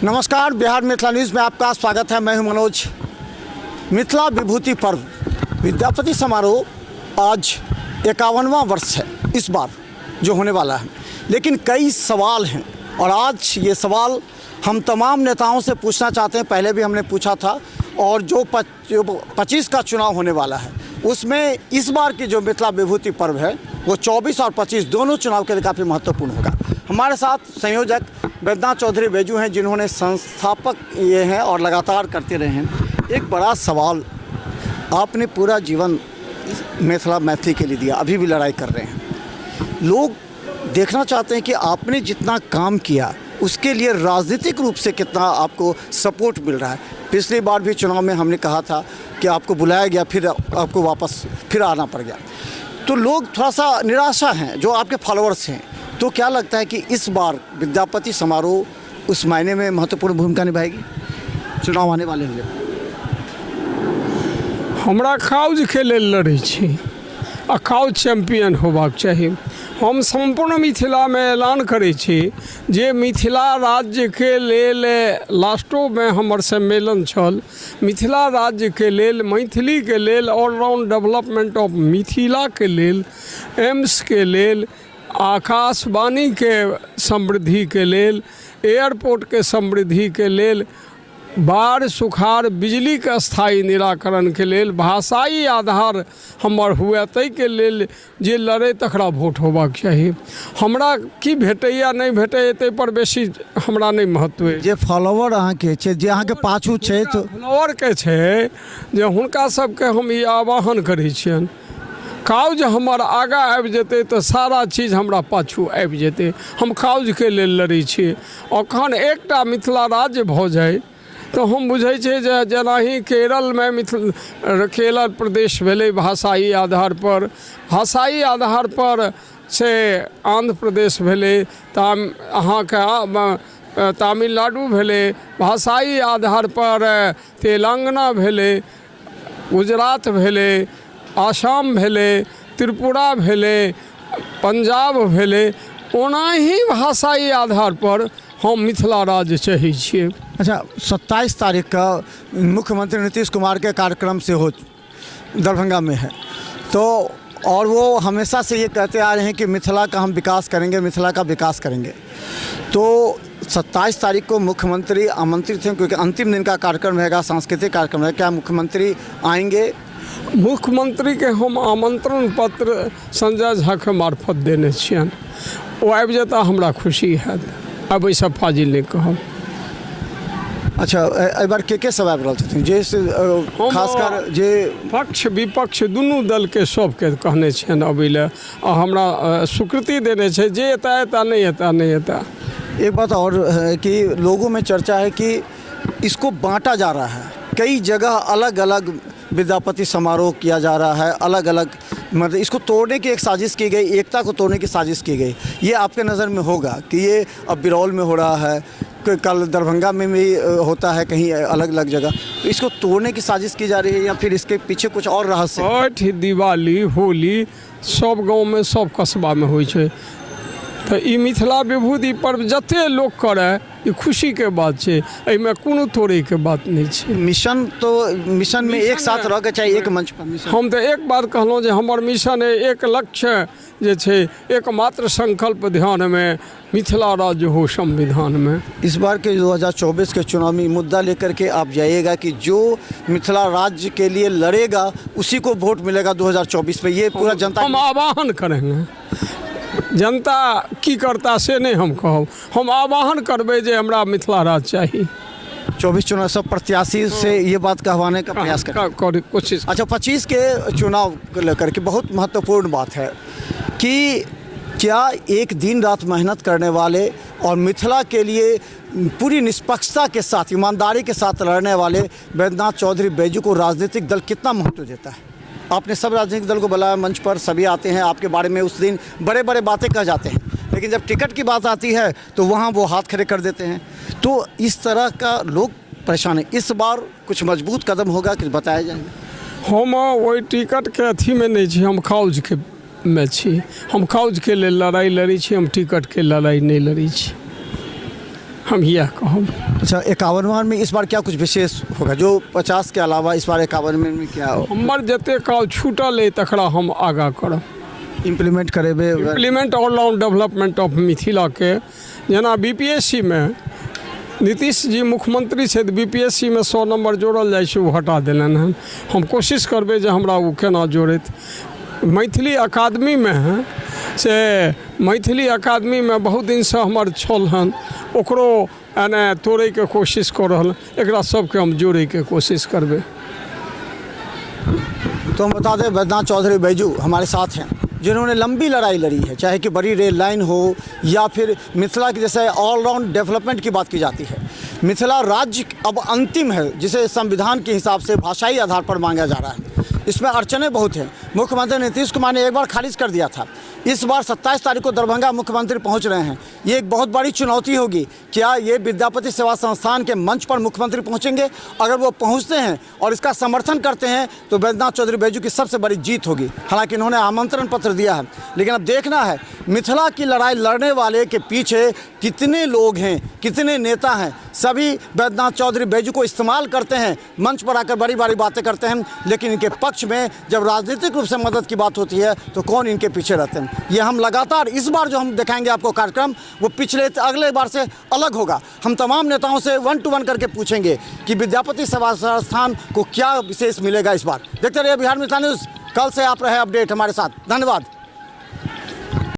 नमस्कार, बिहार मिथिला न्यूज़ में आपका स्वागत है। मैं हूं मनोज। मिथिला विभूति पर्व विद्यापति समारोह आज 51वां वर्ष है इस बार जो होने वाला है, लेकिन कई सवाल हैं और आज ये सवाल हम तमाम नेताओं से पूछना चाहते हैं। पहले भी हमने पूछा था और जो 25 का चुनाव होने वाला है उसमें इस बार की जो मिथिला विभूति पर्व है वो 24 और 25 दोनों चुनाव के लिए काफ़ी महत्वपूर्ण होगा। हमारे साथ संयोजक बैद्यनाथ चौधरी बैजू हैं, जिन्होंने संस्थापक ये हैं और लगातार करते रहे हैं। एक बड़ा सवाल, आपने पूरा जीवन मिथिला मैथिली के लिए दिया, अभी भी लड़ाई कर रहे हैं। लोग देखना चाहते हैं कि आपने जितना काम किया उसके लिए राजनीतिक रूप से कितना आपको सपोर्ट मिल रहा है। पिछली बार भी चुनाव में हमने कहा था कि आपको बुलाया गया, फिर आपको वापस फिर आना पड़ गया, तो लोग थोड़ा सा निराशा हैं जो आपके फॉलोअर्स हैं। तो क्या लगता है कि इस बार विद्यापति समारोह उस मायने में महत्वपूर्ण भूमिका निभाएगी? चुनाव आने वाले हैं। हमरा काउजके लेल लड़ै छी आ काउज चैम्पियन होबाक चाही। हम सम्पूर्ण मिथिलामे ऐलान करै छी जे मिथिला राज्यके लेल लास्टोमे हमर सम्मेलन छल, मिथिला राज्यके लेल, मैथिलीके लेल, ऑलराउंड डेवलपमेंट ऑफ मिथिलाके लेल, एम्सके लेल, आकाशवाणीके समृद्धिके लेल, एयरपोर्टके समृद्धिके लेल, बाढ़ि सुखाड़ बिजलीके स्थायी निराकरणके लेल, भाषाई आधार हमर हुए ताहिके लेल जे लड़ै तकरा वोट होबाक चाही। हमरा की भेटैए नहि भेटैए ताहिपर बेसी हमरा नहि महत्व अछि। जे फॉलोवर अहाँके छै, जे अहाँके पाछू छै, तऽ फॉलोवरके छै जे हुनका सबके हम ई आह्वान करै छियनि, काउज हमर आगाँ आबि जेतै तऽ सारा चीज हमरा पाछू आबि जेतै। हम काउजके लेल लड़ै छी। अखन एकटा मिथिला राज्य भऽ जाइ तऽ हम बुझै छियै जे जेनाही केरलमे मिथिल केरल प्रदेश भेलै भाषाई आधारपर, भाषाई आधारपर से आन्ध्र प्रदेश भेलै, तऽ अहाँके तमिलनाडु भेलै, भाषाई आधारपर तेलङ्गाना भेलै, गुजरात भेलै, आसाम भेलै, त्रिपुरा भेलै, पंजाब भेलै, ओनाही भाषाई आधारपर हम मिथिला राज्य चाहै छियै। अच्छा, 27 तारीख का मुख्यमंत्री नीतीश कुमार के कार्यक्रम से हो दरभंगा में है, तो और वो हमेशा से ये कहते आ रहे हैं कि मिथिला का हम विकास करेंगे, मिथिला का विकास करेंगे। तो 27 तारीख को मुख्यमंत्री आमंत्रित हैं, क्योंकि अंतिम दिन का कार्यक्रम रहेगा, सांस्कृतिक कार्यक्रम रहेगा। क्या मुख्यमंत्री आएंगे? मुख्यमंत्रीके हम आमंत्रण पत्र संजय झाके मार्फत देने छियनि। ओ आबि जेता हमरा खुशी हैत, आब एहिसँ फाजिल नहि कहब। अच्छा, एहि बार के सब आबि रहल छथिन जे हम खासकर जे पक्ष विपक्ष दुनू दलके सबके कहने छियनि अबै लए आ हमरा स्वीकृति देने छै। जे एता एता, नहि एता नहि एता। एक बात और है कि लोगों में चर्चा है कि इसको बांटा जा रहा है, कई जगह अलग अलग विद्यापति समारोह किया जा रहा है, अलग अलग, मतलब इसको तोड़ने की एक साजिश की गई, एकता को तोड़ने की साजिश की गई। ये आपके नज़र में होगा कि ये अब बिरौल में हो रहा है, कोई कल दरभंगा में भी होता है, कहीं अलग अलग जगह, तो इसको तोड़ने की साजिश की जा रही है या फिर इसके पीछे कुछ और रहस्य है? छठि, दिवाली, होली सब गाँवमे सब कस्बामे होइ छै, तऽ ई मिथिला विभूति पर्व जते लोक करय ई खुशीके बात छै, एहिमे कोनो तोड़ैके बात नहि छै। मिशन तो मिशन में एक साथ रह के चाहिए, एक मंच पर मिशन। हम तऽ एक बात कहलहुँ जे हमर मिशन अइ, एक लक्ष्य जे छै, एकमात्र संकल्प ध्यानमे, मिथिला राज्य हो संविधानमे। इस बार के 2024 के चुनाव में मुद्दा लेकर के आप जाइएगा कि जो मिथिला राज्य के लिए लड़ेगा उसी को वोट मिलेगा 2024 में, ये पूरा जनता हम आह्वान करेंगे, जनता की करता से नहि हम कहब, हम आह्वान करबै जे हमरा मिथिला राज्य चाही। 24 चुनाव सब प्रत्याशी से ये बात कहवाने का प्रयास करें। कर कोशिश। अच्छा, 25 के चुनाव को लेकर के बहुत महत्वपूर्ण बात है कि क्या एक दिन रात मेहनत करने वाले और मिथिला के लिए पूरी निष्पक्षता के साथ, ईमानदारी के साथ लड़ने वाले बैद्यनाथ चौधरी बैजू को राजनीतिक दल कितना महत्व देता है? आपने सब राजनीतिक दल को बुलाया मंच पर, सभी आते हैं, आपके बारे में उस दिन बड़े बड़े बातें कह जाते हैं, लेकिन जब टिकट की बात आती है तो वहाँ वो हाथ खड़े कर देते हैं। तो इस तरह का लोग परेशान है। इस बार कुछ मजबूत कदम होगा कि बताया जाएगा? हम ओहि टिकटके अथीमे नहि छी, हम काउजके मे छी। हम काउजके लेल लड़ाइ लड़ै छी, हम टिकटके लड़ाइ नहि लड़ै छी। हम इएह कहब। अच्छा, 51वां में इस बार क्या कुछ विशेष होगा जो 50 के अलावा इस बार 51 में क्या हो? हमर जते काज छूटल अइ तकरा हम आगाँ करब। इम्प्लीमेंट करेबे? इम्प्लीमेंट ऑलराउंड डेवलपमेंट ऑफ मिथिलाके। जेना बी पी एस सी मे नीतीश जी मुख्यमंत्री छथि, बी पी एस सी मे 100 नम्बर जोड़ल जाइ छै, ओ हटा देलनि हन। हम कोशिश करबै जे हमरा ओ केना जोड़ैत। मैथिली अकादमीमे से मैथिली अकादमीमे बहुत दिनसँ हमर छल हन, ओकरो एने तोड़ैके कोशिश कऽ रहल। एकरा सबके हम जोड़ैके कोशिश करबै। तो हम बता दें, बैद्यनाथ चौधरी बैजू हमारे साथ हैं, जिन्होंने लंबी लड़ाई लड़ी है, चाहे कि बड़ी रेल लाइन हो या फिर मिथिला की जैसे ऑलराउंड डेवलपमेंट की बात की जाती है। मिथिला राज्य अब अंतिम है जिसे संविधान के हिसाब से भाषाई आधार पर मांगा जा रहा है। इसमें अड़चने बहुत हैं। मुख्यमंत्री नीतीश कुमार ने एक बार खारिज कर दिया था। इस बार 27 तारीख को दरभंगा मुख्यमंत्री पहुंच रहे हैं। ये एक बहुत बड़ी चुनौती होगी। क्या ये विद्यापति सेवा संस्थान के मंच पर मुख्यमंत्री पहुंचेंगे? अगर वो पहुंचते हैं और इसका समर्थन करते हैं तो बैद्यनाथ चौधरी बैजू की सबसे बड़ी जीत होगी। हालांकि इन्होंने आमंत्रण पत्र दिया है, लेकिन अब देखना है मिथिला की लड़ाई लड़ने वाले के पीछे कितने लोग हैं, कितने नेता हैं। सभी बैद्यनाथ चौधरी बैजू को इस्तेमाल करते हैं, मंच पर आकर बड़ी बड़ी बातें करते हैं, लेकिन इनके पक्ष में जब राजनीतिक रूप से मदद की बात होती है तो कौन इनके पीछे रहते हैं, ये हम लगातार इस बार जो हम दिखाएंगे आपको कार्यक्रम, वो पिछले अगले बार से अलग होगा। हम तमाम नेताओं से 1 टू 1 करके पूछेंगे कि विद्यापति सेवा संस्थान को क्या विशेष मिलेगा इस बार। देखते रहिए बिहार मिथिला न्यूज़। कल से आप रहे अपडेट हमारे साथ। धन्यवाद।